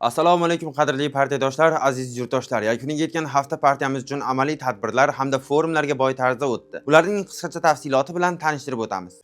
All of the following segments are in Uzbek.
Assalomu alaykum, qadrli partiyadoshlar, aziz yurtdoshlar. Yakuniga yetgan hafta partiyamiz uchun amaliy tadbirlar hamda forumlarga boy tarzda o'tdi. Ularning qisqacha tafsiloti bilan tanishtirib o'tamiz.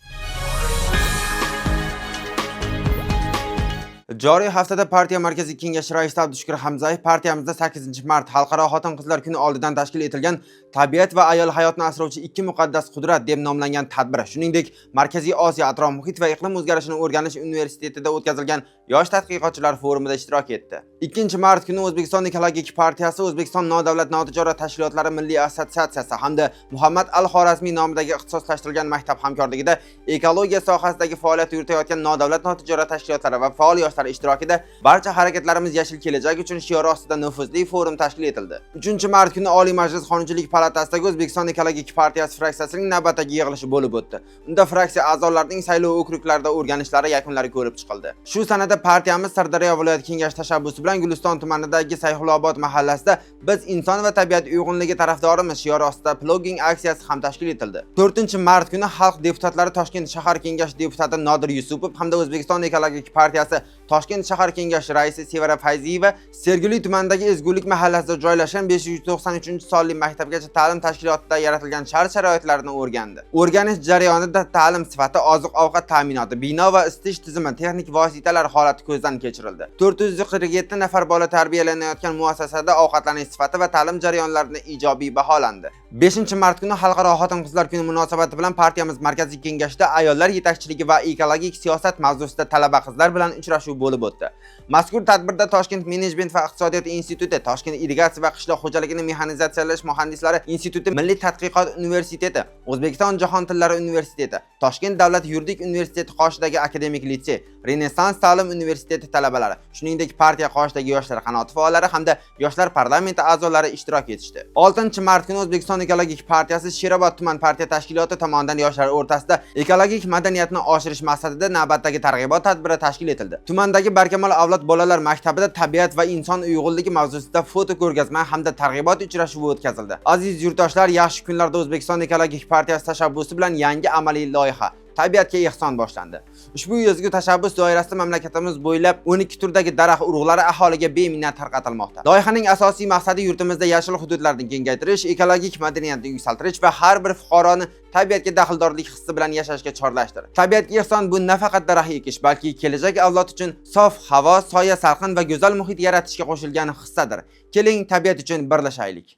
Joriy haftada partiya markaziy kengashi raisi Abdushukur Hamzayev partiyamizda 8-mart Xalqaro xotin-qizlar kuni oldidan tashkil etilgan "Tabiat va ayol hayotni asrovchi ikki muqaddas qudrat" deb nomlangan tadbir, shuningdek, Markaziy Osiyo atrof muhit va iqlim o'zgarishini o'rganish universitetida o'tkazilgan yosh tadqiqotchilar forumida ishtirok etdi. 2-mart kuni O'zbekiston ekologik partiyasi, O'zbekiston nodavlat notijorat tashkilotlari milliy assotsiatsiyasi hamda Muhammad al-Xorazmiy nomidagi ixtisoslashtirilgan maktab hamkorligida ekologiya sohasidagi faoliyat yuritayotgan nodavlat notijorat tashkilotlari va faol yoshlar ishtirokida "Barcha harakatlarimiz yashil kelajak uchun" shiori ostida nufuzli forum tashkil etildi. 3-mart kuni Oliy Majlis Qonunchilik palatasidagi O'zbekiston ekologik partiyasi fraksiyasining navbatdagi yig'ilishi bo'lib o'tdi. Unda fraksiya a'zolarining saylov okruglarida o'rganishlari yakunlari ko'rib chiqildi. Shu sanada partiyamiz Sirdaryo viloyat kengashi tashabbusi bilan Guliston tumanidagi Sayxulobod mahallasida "Biz inson va tabiat uyg'unligi tarafdorimiz" shiori ostida plogging aksiyasi ham tashkil etildi. 4-mart kuni xalq deputatlari Toshkent shahar kengashi deputati Nodir Yusupov hamda O'zbekiston ekologik partiyasi Toshkent shahar kengashi raisi Sevara Fayziyeva Sergeli tumanidagi Ezgulik mahallasida joylashgan 593-sonli maktabgacha ta'lim tashkilotida yaratilgan shart-sharoitlarni o'rgandi. O'rganish jarayonida ta'lim sifati, oziq-ovqat ta'minoti, bino va isitish tizimi, texnik vositalar holati ko'zdan kechirildi. 447 nafar bola tarbiyalanayotgan muassasada ovqatlanish sifati va ta'lim jarayonlarini ijobiy baholandi. 5-mart kuni Xalqaro xotin-qizlar kuni munosabati bilan partiyamiz markaziy kengashida ayollar yetakchiligi va ekologik siyosat mavzusida talaba qizlar bilan uchrashuv bo'lib o'tdi. Mazkur tadbirda Toshkent menejment va iqtisodiyot instituti, Toshkent irrigatsiya va qishloq xo'jaligini mexanizatsiyalash muhandislari instituti, Milliy tadqiqot universiteti, O'zbekiston jahon tillari universiteti, Toshkent davlat yuridik universiteti qoshidagi akademik litsey, Renessans ta'lim universiteti talabalari, shuningdek, partiya qoshidagi yoshlar qanoti faollari hamda yoshlar parlamenti a'zolari ishtirok etishdi. 6-mart kuni O'zbekiston ekologik partiyasi Sherobod tuman partiya tashkiloti tomonidan yoshlar o'rtasida ekologik madaniyatni oshirish maqsadida navbatdagi targ'ibot tadbiri tashkil etildi. Tumandagi Barkamol avlod bolalar maktabida tabiat va inson uyg'unligi mavzusida foto ko'rgazma hamda targ'ibot uchrashuvi o'tkazildi. Aziz yurtdoshlar, yaxshi kunlarda O'zbekiston ekologik partiyasi tashabbusi bilan yangi amaliy loyiha, "Tabiatga ehson" boshlandi. Ushbu ezgu tashabbus doirasida mamlakatimiz bo'ylab 12 turdagi daraxt urug'lari aholiga beminnat tarqatilmoqda. Loyihaning asosiy maqsadi yurtimizda yashil hududlarni kengaytirish, ekologik madaniyatni yuksaltirish va har bir fuqaroni tabiatga daxldorlik hissi bilan yashashga chorlashdir. "Tabiatga ehson" bu nafaqat daraxt ekish, balki kelajak avlod uchun sof havo, soya, salqin va go'zal muhit yaratishga qo'shilgan hissadir. Keling, tabiat uchun birlashaylik.